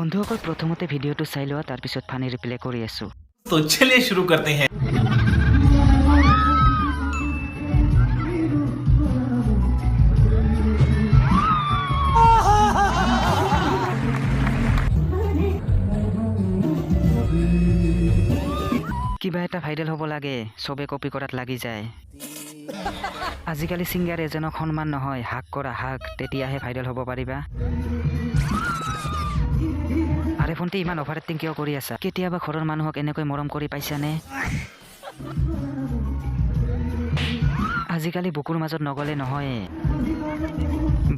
বন্ধুসকল, প্ৰথমতে ভিডিঅ'টো চাই লোৱা, তাৰপিছত ফানি ৰিপ্লে কৰি আছোঁ। तो चलिए शुरू करते हैं। কিবা এটা ভাইৰেল হ'ব লাগে, চবে কপি কৰাত লাগি যায়। আজিকালি ছিংগাৰ এজনক সন্মান নহয়, হাগ কৰা হাগ, তেতিয়াহে ভাইৰেল হ'ব পাৰিবা। আৰে ভণ্টি, ইমান অভাৰ এক্টিং কিয় কৰি আছা? কেতিয়াবা ঘৰৰ মানুহক এনেকৈ মৰম কৰি পাইছানে? আজিকালি বুকুৰ মাজত নগ'লে নহয়ে।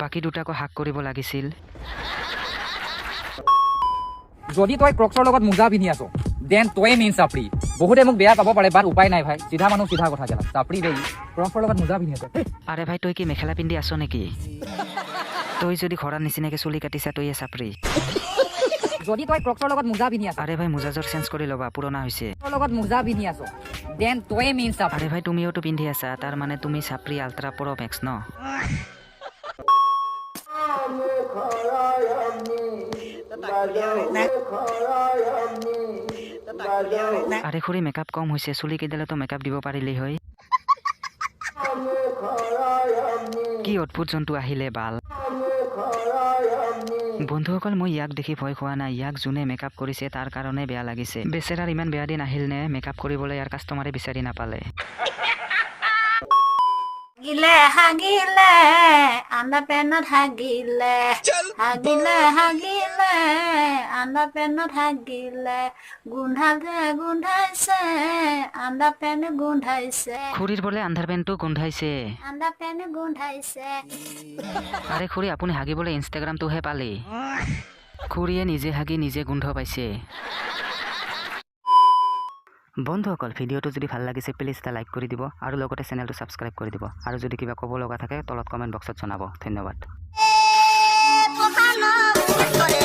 বাকী দুটাকো হাগ কৰিব লাগিছিল। যদি তই ক্ৰক্সৰ লগত মোজা পিন্ধি আছ, then তয়ে মেইন চাপৰি। বহুতে মোক বেয়া পাব পাৰে, বাট উপায় নাই ভাই। চিধা মানুহ, চিধা কথা। কেলা চাপৰি দেই, ক্ৰক্সৰ লগত মোজা পিন্ধি আছে। আৰে ভাই, তই কি মেখেলা পিন্ধি আছ নেকি? তই যদি ঘোঁৰাৰ নিচিনাকে চুলি কাটিছা, তইয়ে চাপৰি। যদি তই ক্ৰক্সৰ লগত মোজা পিন্ধি আছ, আৰে ভাই, মোজাযোৰ চেঞ্জ কৰি ল'বা, পুৰণা হৈছে। ক্ৰক্সৰ লগত মোজা পিন্ধি আছ, then তয়ে মেইন চাপৰি। আৰে ভাই, তুমিওতো পিন্ধি আছা, তাৰ মানে তুমি চাপৰি আল্ট্ৰা প্ৰ' মেক্স ন? আৰে খুৰী, মেকআপ কম হৈছে, চুলি কেইডালতো মেকআপ দিব পাৰিলি হয়। কি অদ্ভুত জন্তু আহিলে বাল। বন্ধুসকল, মই ইয়াক দেখি ভয় খোৱা নাই, ইয়াক যোনে মেকআপ কৰিছে তাৰ কাৰণে বেয়া লাগিছে। বেচেৰাৰ ইমান বেয়া দিন আহিল নে, মেকআপ কৰিবলৈ ইয়াৰ কাষ্টমাৰে বিচাৰি নাপালে। হাগিলে হাগিলে আণ্ডাৰ পেনত হাগিলে, হাগিলে হাগিলে আণ্ডাৰ পেনত হাগিলে, গোন্ধালে গোন্ধাইছে আণ্ডাৰ পেন গোন্ধাইছে। খুৰীৰ বোলে আন্ধাৰ পেনটো গোন্ধাইছে। আণ্ডাৰ পেন গোন্ধাইছে। আৰে খুৰী, আপুনি হাগিবলৈ ইনষ্টাগ্ৰামটোহে পালে। খুৰীয়ে নিজে হাগি নিজে গোন্ধ পাইছে। বন্ধুসকল, ভিডিঅ'টো যদি ভাল লাগিছে, প্লিজ এটা লাইক কৰি দিব আৰু লগতে চেনেলটো ছাবস্ক্ৰাইব কৰি দিব। আৰু যদি কিবা ক'ব লগা থাকে, তলত কমেণ্ট বক্সত জনাব। ধন্যবাদ। কৰে।